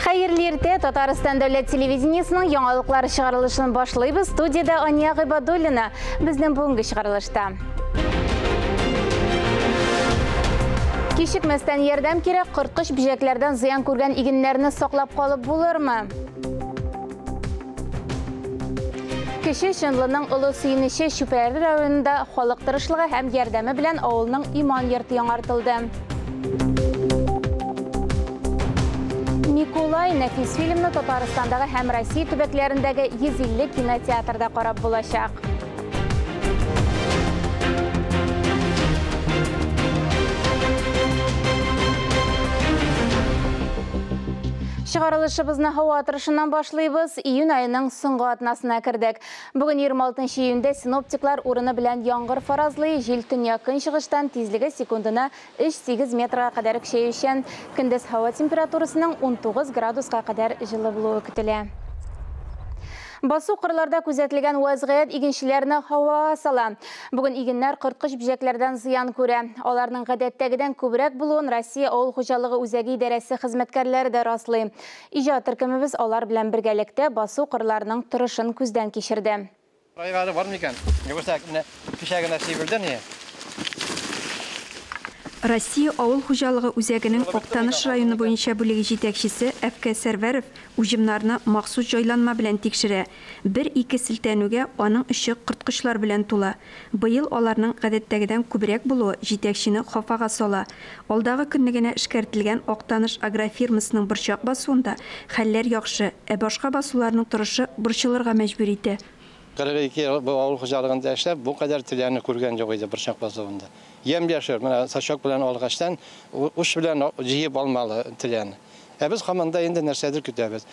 Хәерле иртә, Татарстан дәүләт телевидениесының яңалыклар чыгарылышын башлыйбыз. Студиядә Ания Гыйбадуллина. Безнең бүгенге чыгарылышта. Кичекмәстән ярдәм кирәк, корткыч бөҗәкләрдән зыян күргән игеннәрне саклап калып булырмы? Кече Чынлының олы сөенече Чүпрәле районында халык тырышлыгы һәм ярдәме белән авылның иман йорты яңартылды. Микулай нәфис фильмны Татарстандагы һәм Россия төбәкләрендәге 150 кинотеатрда карап булачак. Чыгарылышыбызны һава торышыннан башлыйбыз. Июнь аеның соңгы атнасына кердек. Бүген 26 июньдә синоптиклар урыны белән яңгыр фаразлый. Җил төньяк көнчыгыштан, тизлеге секундына 3-8 метрга кадәр көчәючән. Көндез һава температурасының 19 градуска кадәр җылы булуы көтелә. Басу кырларда күзәтелгән вазгыять игенчеләрне һавага сала. Бүген игеннәр корткыч бөҗәкләрдән зыян күрә. Аларның гадәттәгедән күбрәк булуын Россия авыл хуҗалыгы үзәге идарәсе хезмәткәрләре дә раслый. Иҗат төркемебез алар белән бергәлектә басу кырларының торышын күздән кичерде. Райгары бар микән? Югыйсә менә кичә генә сибелде ни. Россия авыл хуҗалыгы үзәгенең Актаныш районы буенча бүлеге җитәкчесе Әфкә Сәрвәров уҗымнарны махсус җайланма белән тикшерә. Бер-ике селтәнүгә аның эче корткычлар белән тула. Быел аларның гадәттәгедән күбрәк булуы җитәкчене хафага сала. Алдагы көнне генә эшкәртелгән Актаныш агрофирмасының борчак басуында хәлләр яхшы, ә башка басуларның торышы борчылырга мәҗбүр итә. 42 ел бу авыл хуҗалыгында эшләп, бу кадәр теләне күргән юк иде борчак басуында. Ямь-яшел, менә сачок белән алгачтан, уч белән җыеп алмалы теләне. Ә без һаман да инде нәрсәдер көтәбез.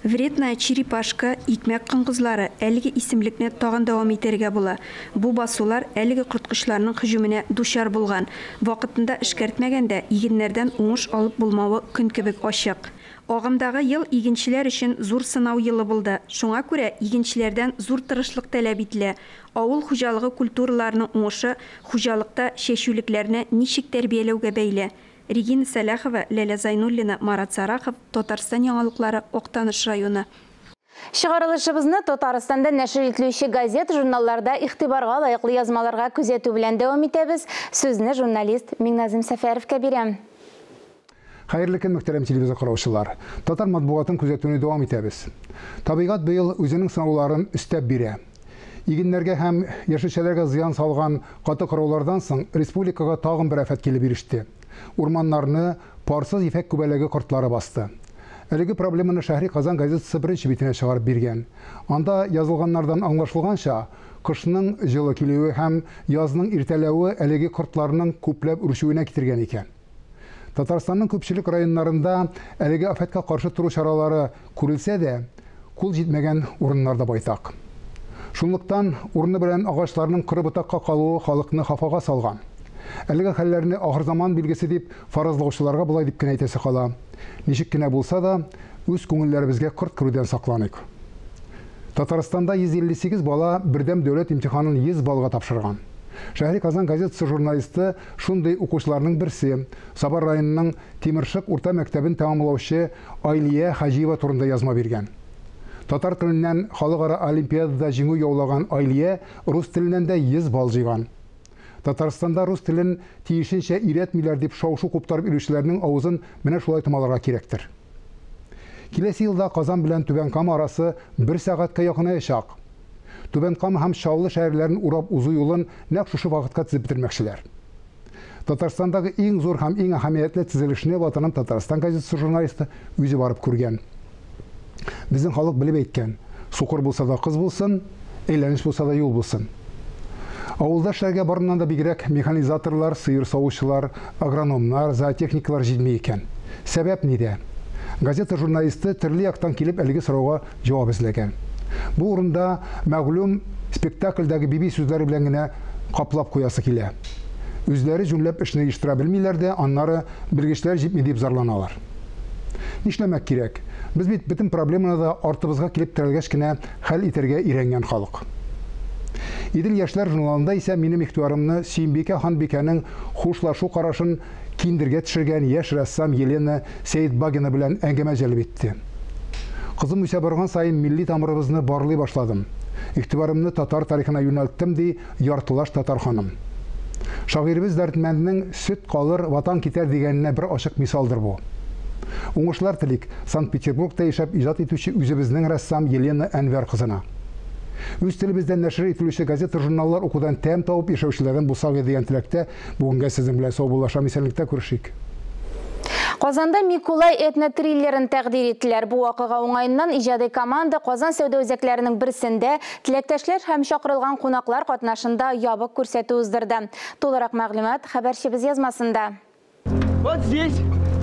Вредная черепашка, икмәк коңгызлары, әлеге исемлекне тагын дәвам итәргә була. Бу басулар әлеге корткычларның һөҗүменә дучар булган. Вакытында эшкәртмәгәндә игеннәрдән уңыш алып булмавы көн кебек ачык. Агымдагы ел игенчеләр өчен зур сынау елы булды. Шуңа күрә игенчеләрдән зур тырышлык таләп ителә. Авыл хуҗалыгы культураларының уңышы хуҗалыкта чәчүлекләрне ничек тәрбияләүгә бәйле. Регина Сәлахова, Ләлә Зайнуллина, Марат Сарахов, Татарстан яңалыклары, Актаныш районы. Чыгарылышыбызны Татарстанда нәшер ителүче газет, журналларда игътибарга лаеклы язмаларга күзәтү белән дәвам итәбез. Сүзне журналист Миңназым Сәфәровка бирәм. Хәерле көн, мөхтәрәм телевизор караучылар. Татар матбугатын күзәтүне дәвам итәбез. Табигать быел үзенең сынауларын өстәп бирә. Игеннәргә һәм яшелчәләргә зыян салган каты кыраулардан соң республикага тагын бер афәт килеп иреште. Урманнарны парсыз ефәк күбәләге кортлары басты. Әлеге проблеманы Шәһри Казан газетасы беренче битенә чыгарып биргән. Анда язылганнардан аңлашылганча, кышның җылы килүе һәм язның иртәләве әлеге кортларның күпләп үрчүенә китергән икән. Татарстанның күпчелек районнарында әлеге афәткә каршы тору чаралары күрелсә дә, кул җитмәгән урыннар да байтак. Шунлыктан урыны белән агачларның коры ботакка калуы халыкны хафага салган. Әлеге хәлләрне ахырзаман билгесе дип фаразлаучыларга болай дип кенә әйтәсе кала. Ничек кенә булса да, үз күңелләребезгә корт керүдән сакланыйк. Татарстанда 158 бала бердәм дәүләт имтиханын 100 баллга тапшырган. Шәһри Казан газетасы журналисты шундый укучыларның берсе, Саба районының Тимершык урта мәктәбен тәмамлаучы Айлия Хаҗиева турында язма биргән. Татар теленнән халыкара олимпиадада җиңү яулаган Айлия рус теленнән дә 100 балл җыйган. Татарстанда рус телен тиешенчә өйрәтмиләр дип шау-шу куптарып йөрүчеләрнең авызын менә шулай томаларга кирәктер. Киләсе елда Казан белән Түбән Кама арасы бер сәгатькә якынаячак. Түбән Кама һәм Чаллы шәһәрләрен урап узу юлын нәкъ шушы вакытка төзеп бетермәкчеләр. Татарстандагы иң зур һәм иң әһәмиятле төзелешне Ватаным Татарстан газетасы журналисты үзе барып күргән. Безнең халык белеп әйткән: сукыр булса да кыз булсын, әйләнеш булса да юл булсын. Авылда эшләргә барыннан да бигрәк механизаторлар, сыер савучылар, агрономнар, зоотехниклар җитми икән. Сәбәп нидә? Газета журналисты төрле яктан килеп әлеге сорауга җавап эзләгән. Бу урында мәгълүм спектакльдәге биби сүзләре белән генә каплап куясы килә. Үзләре җүнләп эшне оештыра белмиләр дә, аннары белгечләр җитми дип зарланалар. Нишләмәк кирәк? Без бит бөтен проблеманы да артыбызга килеп терәлгәч кенә хәл итәргә өйрәнгән халык. Идел яшьләр журналында исә минем игътибарымны Сөембикә ханбикәнең хушлашу карашын киндергә төшергән яшь рәссам Елена Сәетбагина белән әңгәмә җәлеп итте. Кызым үсә барган саен милли тамырыбызны барлый башладым. Игътибарымны татар тарихына юнәлттем, ди яртылаш татар ханым. Шагыйребез Дәрдмәнднең «Сөт калыр, ватан китәр» дигәненә бер ачык мисалдыр бу. Уңышлар телик Санкт-Петербургта яшәп иҗат итүче үзебезнең рәссам Елена Әнвәр кызына. Үз телебездә нәшер ителүче газета-журналлар укудан тәм табып яшәүчеләрдән булсак иде дигән теләктә бүгенгә сезнең белән саубуллашам, исәнлектә күрешик. Казанда Микулай этнотриллерын тәкъдир иттеләр. Бу вакыйга уңаеннан иҗади команда Казан сәүдә үзәкләренең берсендә теләктәшләр һәм чакырылган кунаклар катнашында ябык күрсәтү уздырды. Тулырак мәгълүмат хәбәрчебез язмасында. Вот здесь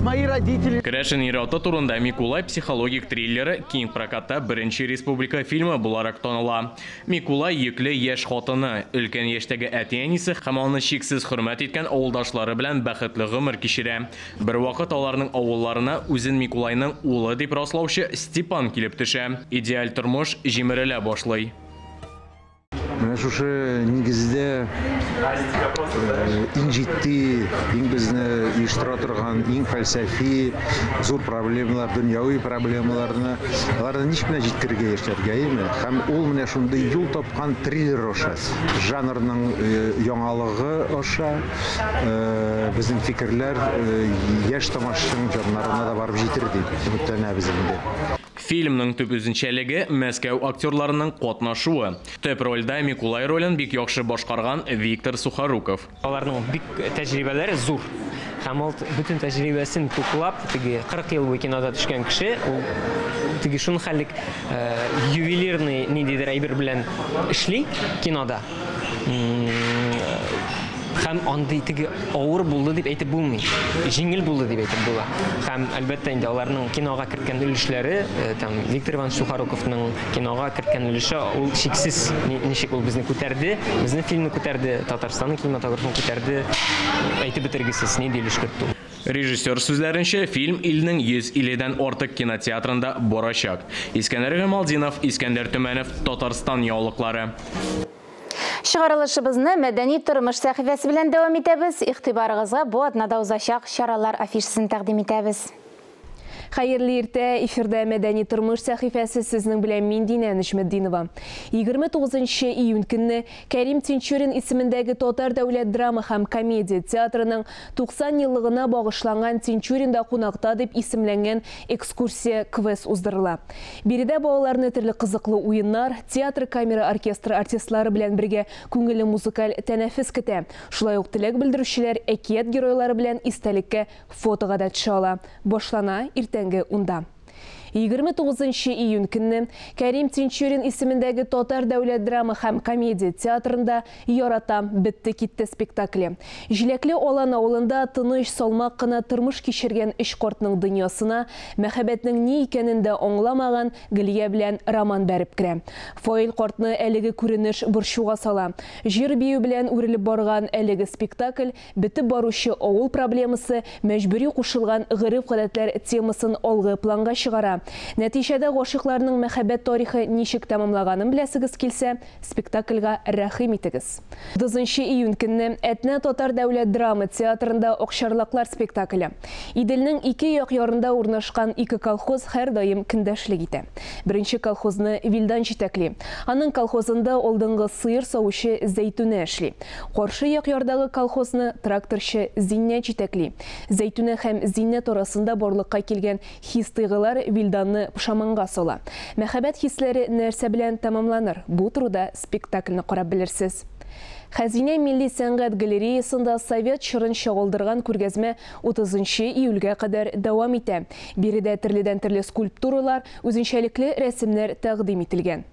мои родители. Керәшен ир-аты турында Микулай психологик триллеры киң прокатта беренче республика фильмы буларак таныла. Микулай йөкле яшь хатыны, өлкән яшьтәге әти-әнисе һәм аны чиксез хөрмәт иткән авылдашлары белән бәхетле гомер кичерә. Бервакыт аларның авылларына үзен Микулайның улы дип раслаучы Степан килеп төшә. Идеаль тормыш җимерелә башлый. Менә шушы нигездә иң җитди, иң безне оештыра торган, иң фәлсәфи зур проблемалар, дөньяви проблемаларны аларны ничек менә җиткерергә яшьләргә, әйеме? Һәм ул менә шундый юл тапкан триллер аша, жанрның яңалыгы аша безнең фикерләр яшь тамашачының җаннарына да барып җитер дип өметләнәбез инде. Фильмның төп үзенчәлеге Мәскәү актерларының катнашуы. Төп рольдә Микулай ролен бик яхшы башкарган Виктор Сухоруков. Аларның бик тәҗрибәләре зур. Һәм ул бөтен тәҗрибәсен туплап, теге 40 ел буе кинода төшкән кеше, ул теге шуны хәллек ювелирный ниндидер әйбер белән эшли кинода. Һәм андый теге авыр булды дип әйтеп булмый. Җиңел булды дип әйтеп була. Һәм әлбәттә инде аларның кинога керткән өлешләре, там Виктор Иванович Сухоруковның кинога керткән өлеше ул чиксез, ничек ул безне күтәрде, безнең фильмны күтәрде, Татарстанның кинематографын күтәрде, әйтеп бетергесез нинди өлеш кертте ул. Режиссер сүзләренчә, фильм илнең 150-дән артык кинотеатрында барачак. Искәндәр Гамалдинов, Искәндәр Төмәнов, Татарстан яулыклары. Чыгарылышыбызны мәдәни тормыш сәхифәсе белән дәвам итәбез. Игътибарыгызга бу атнада узачак чаралар афишасын тәкъдим итәбез. Хәерле иртә, эфирдә мәдәни тормыш сәхифәсе сезнең белән мин Динә Нөҗметдинова. 29 июнь көнне Кәрим Тинчурин исемендәге Татар дәүләт драма һәм комедия театрының 90 еллыгына багышланган Тинчуринда кунакта дип исемләнгән экскурсия квест уздырыла. Биредә балаларны төрле кызыклы уеннар, театр камера оркестры артистлары белән бергә күңелле музыкаль тәнәфес көтә. Шулай ук теләк белдерүчеләр әкият геройлары белән истәлеккә фотога да төшә ала. Башлана иртәнге 10-да. 29 июнь көнне Кәрим Тинчурин исемендәге Татар дәүләт драма һәм комедия театрында «Яратам, бетте китте» спектакле. Җиләкле Алан авылында тыныч, салмак кына тормыш кичергән өч картның дөньясына мәхәббәтнең ни икәнен дә аңламаган Гөлия белән Роман бәреп керә. Фаил картны әлеге күренеш борчуга сала. Җыр бию белән үрелеп барган әлеге спектакль бетеп баручы авыл проблемасы, мәҗбүри кушылган гореф-гадәтләр темасын алгы планга чыгара. Нәтиҗәдә гашыйкларның мәхәббәт тарихы ничек тәмамлаганын беләсегез килсә, спектакльгә рәхим итегез. 9 июнь көнне Әтнә Татар дәүләт драма театрында Акчарлаклар спектакле. Иделнең ике як ярында урнашкан ике колхоз һәрдаим көндәшлек итә. Беренче колхозны Вилдан җитәкли. Аның колхозында алдынгы сыер савучы Зәйтүнә эшли. Каршы як ярдагы колхозны тракторчы Зиннәт җитәкли. Зәйтүнә һәм Зиннәт арасында барлыкка килгән хис-тойгылар Вилданны пошаманга сала. Мәхәббәт хисләре нәрсә белән тәмамланыр? Бу турыда спектакльне карап белерсез. Хәзинә милли сәнгать галереясында совет чорын чагылдырган күргәзмә 30 июльгә кадәр дәвам итә. Биредә төрледән-төрле скульптуралар, үзенчәлекле рәсемнәр тәкъдим ителгән.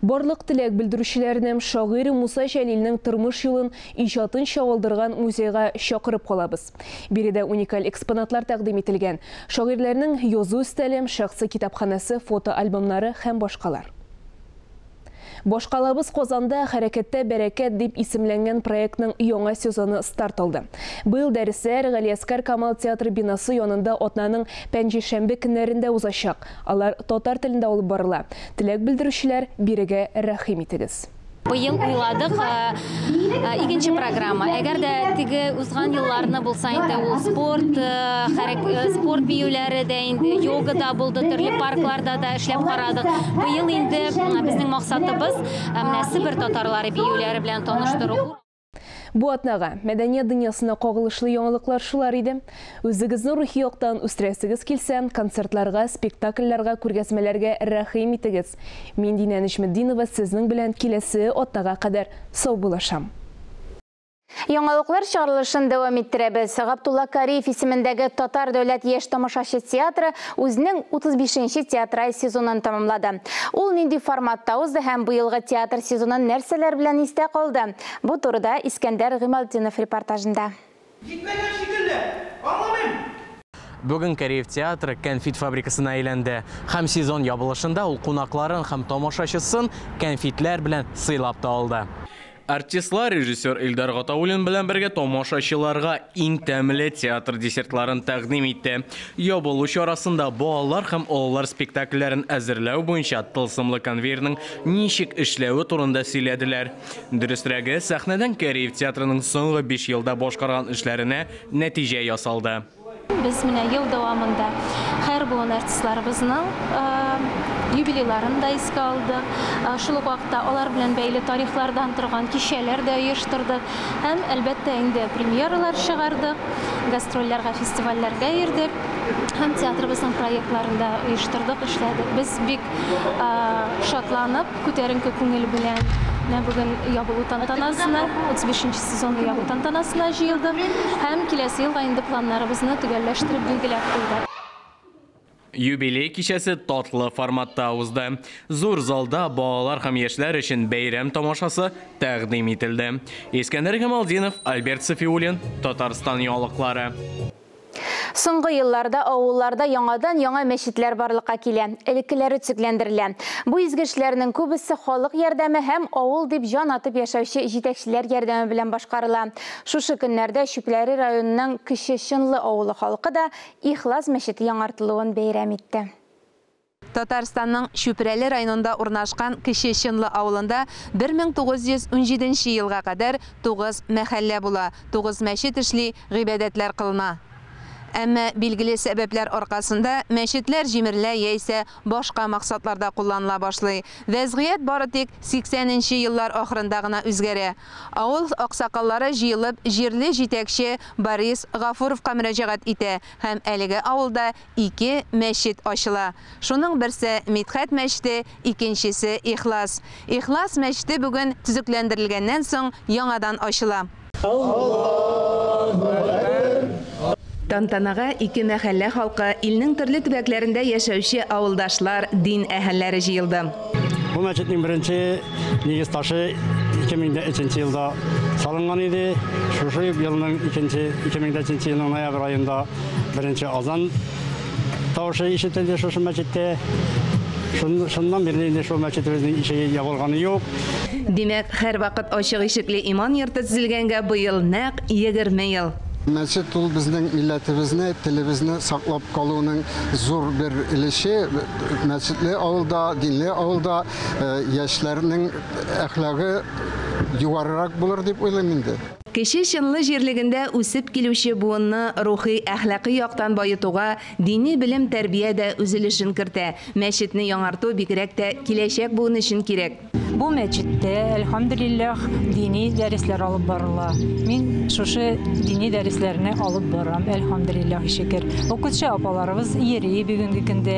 Барлык теләк белдерүчеләрне шагыйрь Муса Җәлилнең тормыш юлын, иҗатын чагылдырган музейга чакырып калабыз. Биредә уникаль экспонатлар тәкъдим ителгән. Шагыйрьләрнең язу өстәле, шәхси китапханәсе, фотоальбомнары һәм башкалар. Башкалабыз Казанда «Хәрәкәттә бәрәкәт» дип исемләнгән проектның яңа сезоны старт алды. Быел дәресләр Галиәскар Камал театры бинасы янында атнаның пәнҗешәмбе көннәрендә узачак. Алар татар телендә алып барыла. Теләк белдерүчеләр бирегә рәхим итегез. Быел уйладык икенче программа. Әгәр дә теге узган елларны булса инде ул спорт, спорт биюләре дә инде, йога да булды, төрле паркларда да эшләп карадык. Быел инде безнең максатыбыз менә Себер татарлары биюләре белән таныштыру. Бу атнага мәдәният дөньясына кагылышлы яңалыклар шулар иде. Үзегезне рухи яктан үстерәсегез килсә, концертларга, спектакльләргә, күргәзмәләргә рәхим итегез. Мин Динә Нечметдинова сезнең белән киләсе атнага кадәр саубуллашам. Яңалыклар чыгарылышын дәвам иттерәбез. Габдулла Кариев исемендәге Татар дәүләт яшь тамашачы театры үзенең 35-нче театраль сезонын тәмамлады. Ул нинди форматта узды һәм быелгы театр сезоны нәрсәләр белән истә калды? Бу турыда Искәндәр Гыймалтдинов репортажында. Җитмәгән шикелле, аңламыйм. Бүген Кариев театры кәнфит фабрикасына әйләнде. Һәм сезон ябылышында ул кунакларын һәм тамашачысын кәнфитләр белән сыйлап та алды. Артистлар режиссер Илдар Гатауллин белән бергә тамашачыларга иң тәмле театр десертларын тәкъдим итте. Ябылу чарасында балалар һәм олылар спектакльләрен әзерләү буенча тылсымлы конвейерның ничек эшләве турында сөйләделәр. Дөресрәге, сәхнәдән Кариев театрының соңгы 5 елда башкарган эшләренә нәтиҗә ясалды. Без менә ел дәвамында һәр буын артистларыбызның юбилейларын да искә алдык. Шул ук вакытта алар белән бәйле тарихлардан торган кичәләр дә оештырдык. Һәм, әлбәттә, инде премьералар чыгардык, гастрольләргә, фестивальләргә йөрдек. Һәм театрыбызның проектларын да оештырдык, эшләдек. Без бик шатланып, күтәренке күңел белән менә бүген ябылу тантанасына, 35-нче сезонны ябылу тантанасына җыелдык. Һәм киләсе елга инде планнарыбызны төгәлләштереп билгеләп куйдык. Юбилей кичәсе татлы форматта узды. Зур залда балалар һәм яшьләр өчен бәйрәм тамашасы тәкъдим ителде. Искәндәр Гамалдинов, Альберт Софиуллин, Татарстан яңалыклары. Соңгы елларда авылларда яңадан яңа мәчетләр барлыкка килә, элеккеләре төзекләндерелә. Бу изге эшләрнең күбесе халык ярдәме һәм авыл дип җан атып яшәүче җитәкчеләр ярдәме белән башкарыла. Шушы көннәрдә Чүпләре районының Кече Чынлы авылы халкы да Ихлас мәчете яңартылуын бәйрәм итте. Татарстанның Чүпрәле районында урнашкан Кече Чынлы авылында 1917 елга кадәр 9 мәхәллә була, 9 мәчет эшли, гыйбадәтләр кылына. Әмма билгеле сәбәпләр аркасында мәчетләр җимерелә яисә башка максатларда кулланыла башлый. Вәзгыять бары тик 80-нче еллар ахырында гына үзгәрә. Авыл аксакаллары җыелып җирле җитәкче Борис Гафуровка мөрәҗәгать итә һәм әлеге авылда 2 мәчет ачыла. Шуның берсе Мидхәт мәчете, икенчесе Ихлас. Ихлас мәчете бүген төзекләндерелгәннән соң яңадан ачыла. Тантанага ике мәхәллә халкы, илнең төрле төбәкләрендә яшәүче авылдашлар, дин әһелләре җыелды. Бу мәчетнең беренче нигез ташы 2003 елда салынган иде. Шушы елның 2003 елның ноябрь аенда беренче азан тавышы ишетелде шушы мәчеттә. Шуннан бирле инде шул мәчетебезнең ишеге ябылганы юк. Димәк, һәрвакыт ачык ишекле иман йорты төзелгәнгә быел нәкъ 20 ел. Мәчет ул безнең милләтебезне, телебезне саклап калуның зур бер өлеше. Мәчетле авылда, динле авылда яшьләрнең әхлагы югарырак булыр дип уйлыйм инде. Кече Чынлы җирлегендә үсеп килүче буынны рухи әхлакый яктан баетуга дини белем тәрбия дә үз өлешен кертә. Мәчетне яңарту бигрәк тә киләчәк буын өчен кирәк. Бу мәчеттә, әлхәмдүлилләһ, дини дәресләр алып барыла. Мин шушы дини дәресләрне алып барам, әлхәмдүлилләһ, шөкер. Укытучы апаларыбыз йөри бүгенге көндә,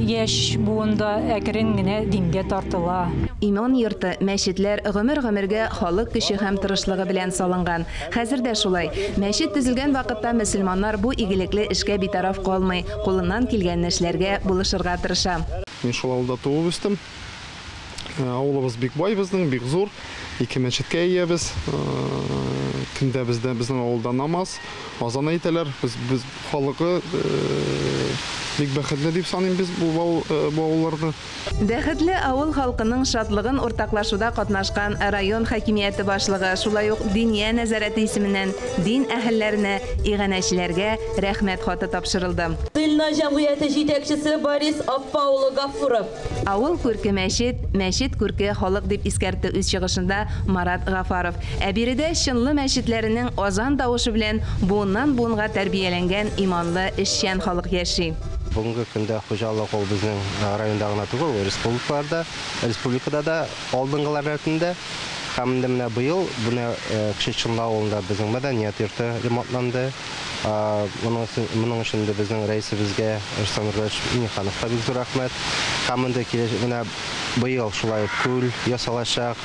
яшь буында әкрен генә дингә тартыла. Иман йорты, мәчетләр гомер-гомергә халык көче һәм тырышлыгы белән салынган. Хәзер дә шулай. Мәчет төзелгән вакытта мөселманнар бу игелекле эшкә битараф калмый, кулыннан килгән эшләргә булышырга тырыша. Мин шул авылда туып үстем. Авылыбыз бик бай безнең, бик зур. Ике мәчеткә иябез. Көндә бездә безнең авылда намаз, азан әйтәләр. Без халыкы бик бәхетле дип саныйм без бу авылларны. Бәхетле авыл халкының шатлыгын уртаклашуда катнашкан район хакимияте башлыгы, шулай ук Диния нәзарәте исеменнән дин әһелләренә, иганәчеләргә рәхмәт хаты тапшырылды. Челна җәмгыяте җитәкчесе Борис Аппа улы Гафуров. Авыл күрке мәчет, мәчет күрке халык дип искәртте үз чыгышында Марат Гафаров. Ә биредә Чынлы мәчетләренең азан тавышы белән буыннан-буынга тәрбияләнгән иманлы, эшчән халык яши. Бүгенге көндә хуҗалык ул безнең районда гына түгел, ул республикаларда, республикада да алдынгылар рәтендә. Һәм инде менә быел менә Кече Чынлы авылында безнең мәдәният йорты ремонтланды. Моның өчен инде безнең рәисебезгә Рөстәм Нургалиевич Миннехановка бик зур рәхмәт. Һәм инде менә быел шулай ук күл ясалачак,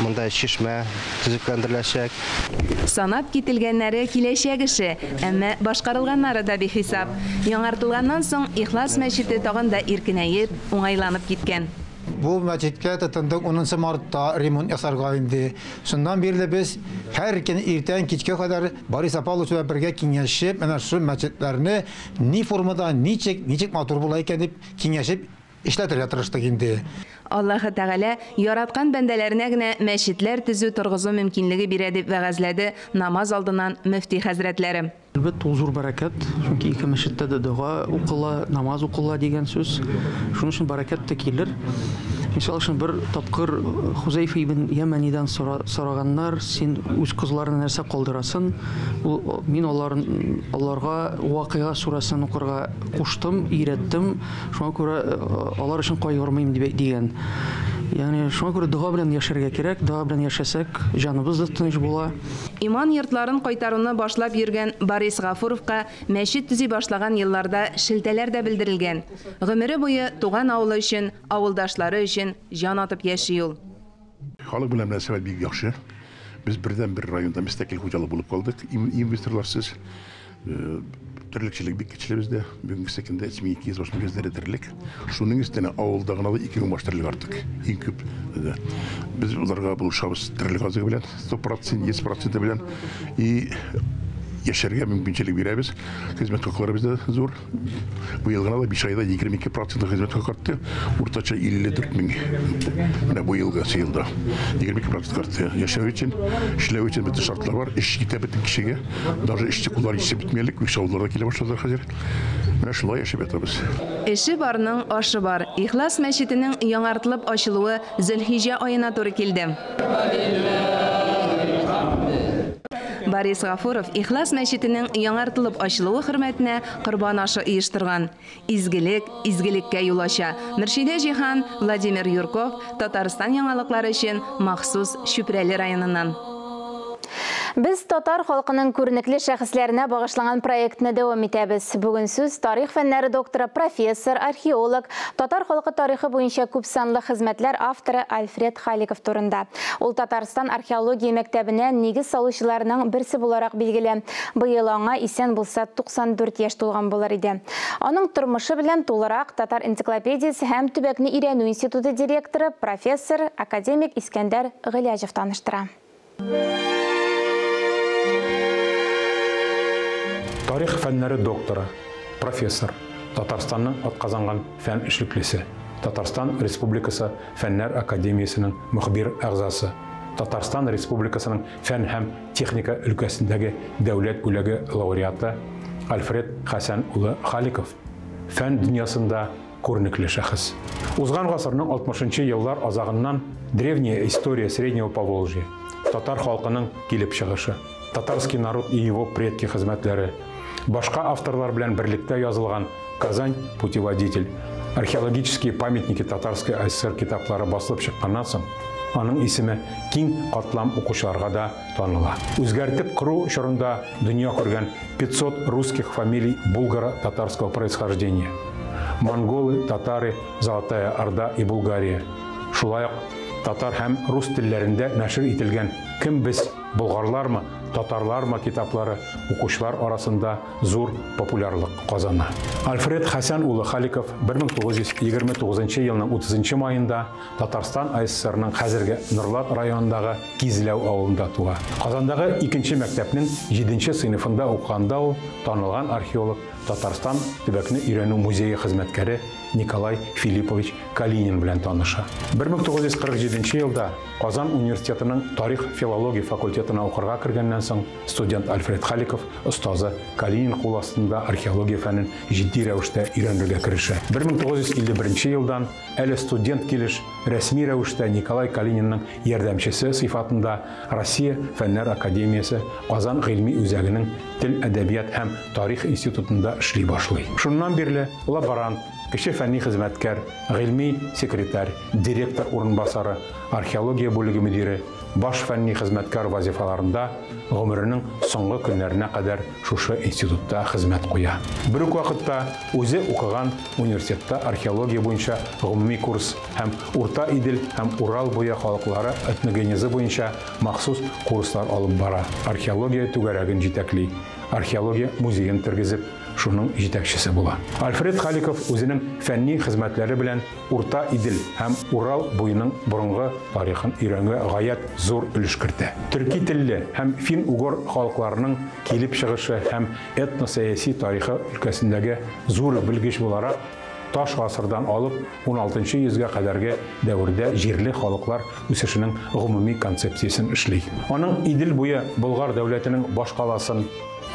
монда чишмә төзекләндереләчәк. Санап кителгәннәре киләчәк эше, әмма башкарылганнары да бихисап. Яңартылганнан соң Ихлас мәчете тагын да иркенәеп, уңайланып киткән. Бу мәчеткә тотындык 10 мартта ремонт ясарга инде. Шуннан бирле без һәр көн иртән кичкә кадәр Борис Апалович белән бергә киңәшеп, менә шул мәчетләрне ни формада, ничек, ничек матур була икән дип киңәшеп эшләтергә тырыштык инде. Аллаһы Тәгалә яраткан бәндәләренә генә мәчетләр төзү торгызу мөмкинлеге бирә дип вәгазьләде намаз алдыннан мөфти хәзрәтләре. Әлбәттә, ул зур бәрәкәт, чөнки ике мәчеттә дә дога укыла, намаз укыла дигән сүз. Шуның өчен бәрәкәт тә килер. Мисал өчен, бер тапкыр Хузәйфа ибн Яманидан сораганнар, син үз кызларыңа нәрсә калдырасың? Ул, мин аларга Вакыйга сүрәсен укырга куштым, өйрәттем. Шуңа күрә алар өчен кайгырмыйм дип дигән. Ягъни шуңа күрә дога белән яшәргә кирәк, дога белән яшәсәк, җаныбыз да тыныч була. Иман йортларын кайтаруны башлап йөргән Борис Гафуровка мәчет төзи башлаган елларда шелтәләр дә белдерелгән. Гомере буе туган авылы өчен, авылдашлары өчен җан атып яши ул. Халык белән мөнәсәбәт бик яхшы. Без бердән-бер районда мөстәкыйль хуҗалык булып калдык. Инвесторларсыз. Терлекчелек бик көчле бездә. Бүгенге көндә 3200 баш мөгезләре терлек. Шуның өстенә авылда гына да 2000 баш терлек артык. Иң күп. Без уларга булышабыз терлек азыгы белән, 100%, 100% белән. И яшәргә мөмкинчелек бирәбез. Хезмәт хаклары бездә зур. Быел гына да 5 айда 22% хезмәт хакы артты. Уртача 54 мең. Менә бу елгы елда 22% артты. Яшәү өчен, эшләү өчен бөтен шартлар бар. Эш китә бөтен кешегә. Даже эшче куллар җитеп бетмәлек, күп авылларда килә башладылар хәзер. Менә шулай яшәп ятабыз. Эше барның ашы бар. Ихлас мәчетенең яңартылып ачылуы Зөлхиҗә аена туры килде. Борис Гафуров Ихлас мәчетенең яңартылып ачылуы хөрмәтенә корбан ашы оештырган. Изгелек, изгелеккә юл ача. Мөршидә Җиһан, Владимир Юрков, Татарстан яңалыклары өчен махсус Чүпрәле районыннан. Без татар халкының күренекле шәхесләренә багышланган проектны дәвам итәбез. Бүген сүз тарих фәннәре докторы, профессор, археолог, татар халкы тарихы буенча күпсанлы хезмәтләр авторы Альфред Халиков турында. Ул Татарстан археология мәктәбенә нигез салучыларның берсе буларак билгеле. Быел аңа исән булса 94 яшь тулган булыр иде. Аның тормышы белән тулырак Татар энциклопедиясе һәм төбәкне өйрәнү институты директоры, профессор, академик Искәндәр Гыйләҗев таныштыра. Тарих фәннәре докторы, профессор, Татарстанның атказанган фән эшлеклесе, Татарстан Республикасы Фәннәр Академиясенең мөхбир әгъзасы, Татарстан Республикасының фән һәм техника өлкәсендәге дәүләт бүләге лауреаты Альфред Хәсән улы Халиков фән дөньясында күренекле шәхес. Узган гасырның 60 еллар азагыннан Древняя история Среднего Поволжья, татар халкының килеп чыгышы, Татарский народ и его предки хезмәтләре, башка авторлар белән берлектә язылган Казань путеводитель, археологические памятники Татарской АССР китаплары басылып чыкканнан соң, аның исеме киң катлам укучыларга да таныла. Үзгәртеп кору чорында дөнья күргән 500 русских фамилий булгаро-татарского происхождения. Монголы, татары, Золотая Орда и Булгария. Шулай ук татар һәм рус телләрендә нәшер ителгән Кем без, болгарлармы, татарлармы китаплары укучылар арасында зур популярлык казана. Альфред Хәсән улы Халиков 1929 елның 30 маенда Татарстан АССРның хәзерге Норлат районындагы Кизләү авылында туа. Казандагы 2нче мәктәпнең 7нче сыйныфында укыганда ул танылган археолог, Татарстан төбәкне өйрәнү музее хезмәткәре Николай Филиппович Калинин белән таныша. 1947 елда Казан университетының тарих филология факультетын факультетына укырга кергәннән соң, студент Альфред Халиков остазы Калинин кул астында археология фәнен җитди рәвештә өйрәнергә керешә. 1951 елдан әле студент килеш рәсми рәвештә Николай Калининның ярдәмчесе сыйфатында Россия Фәннәр академиясе Казан гыйльми үзәгенең тел, әдәбият һәм тарих институтында эшли башлый. Шуннан бирле лаборант, кече фәнни хезмәткәр, гыйльми секретарь, директор урынбасары, археология бүлеге мөдире, баш фәнни хезмәткәр вазифаларында гомеренең соңгы көннәренә кадәр шушы институтта хезмәт куя. Бер үк вакытта үзе укыган университетта археология буенча гомуми курс һәм Урта Идел һәм Урал буе халыклары этногенезы буенча махсус курслар алып бара, археология түгәрәген җитәкли, археология музеен тергезеп, шуның җитәкчесе була. Альфред Халиков үзенең фәнни хезмәтләре белән Урта Идел һәм Урал буеның борынгы тарихын өйрәнүгә гаять зур өлеш кертә. Төрки телле һәм фин-угор халыкларының килеп чыгышы һәм этносәяси тарихы өлкәсендәге зур белгеч буларак, таш гасырдан алып 16 йөзгә кадәрге дәвердә җирле халыклар үсешенең гомуми концепциясен эшли. Аның Идел буе Болгар дәүләтенең башкаласын,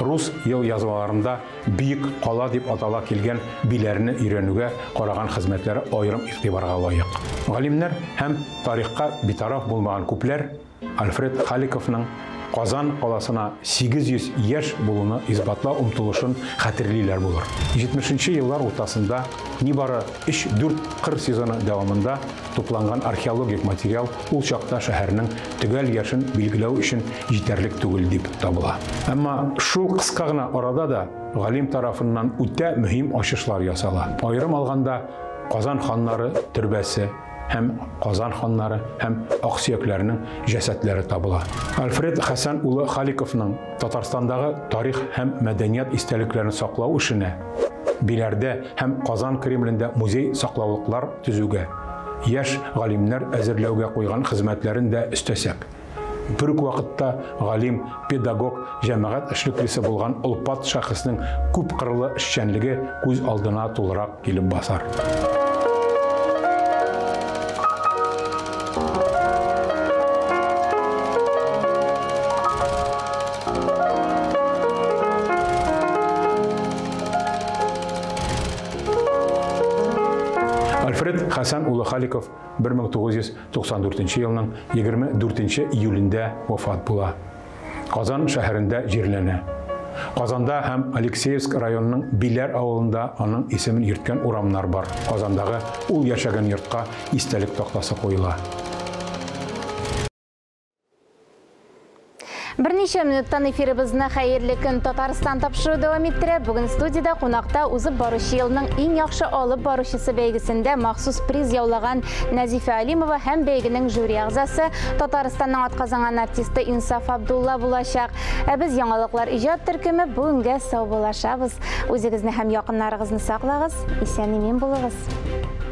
рус елъязмаларында Бөек кала дип атала килгән Биләрне өйрәнүгә караган хезмәтләре аерым игътибарга лаек. Галимнәр һәм тарихка битараф булмаган күпләр Альфред Халиковның Казан каласына 800 яшь булуны исбатлау омтылышын хәтерлиләр булыр. 70 нче еллар уртасында нибары өч-дүрт кыр сезоны дәвамында тупланган археологик материал ул чакта шәһәрнең төгәл яшен билгеләү өчен җитәрлек түгел дип табыла. Әмма шул кыска гына арада да галим тарафыннан үтә мөһим ачышлар ясала. Аерым алганда, Казан ханнары төрбәсе һәм Казан ханнары һәм аксөякләренең җәсәдләре табыла. Альфред Хәсән улы Халиковның Татарстандагы тарих һәм мәдәният истәлекләрен саклау эшенә, Биләрдә һәм Казан Кремлендә музей-саклаулыклар төзүгә, яшь галимнәр әзерләүгә куйган хезмәтләрен дә өстәсәк, бер үк вакытта галим, педагог, җәмәгать эшлеклесе булган олпат шәхеснең күпкырлы эшчәнлеге күз алдына тулырак килеп басар. Альфред Хәсән улы Халиков 1994 елның 24 июлендә вафат була. Казан шәһәрендә җирләнә. Казанда һәм Алексеевск районының Биләр авылында аның исемен йөрткән урамнар бар. Казандагы ул яшәгән йортка истәлек тактасы куела. Берничә минуттан эфирыбызны Хәерле көн Татарстан тапшыруы дәвам иттерә. Бүген студиядә кунакта узып баручы елның иң яхшы алып баручысы бәйгесендә махсус приз яулаган Нәзифә Алимова һәм бәйгенең жюри әгъзасы Татарстанның атказанган артисты Инсаф Абдулла булачак. Ә без яңалыклар иҗат төркеме бүгенгә саубуллашабыз. Үзегезне һәм якыннарыгызны саклагыз, исән-имин булыгыз.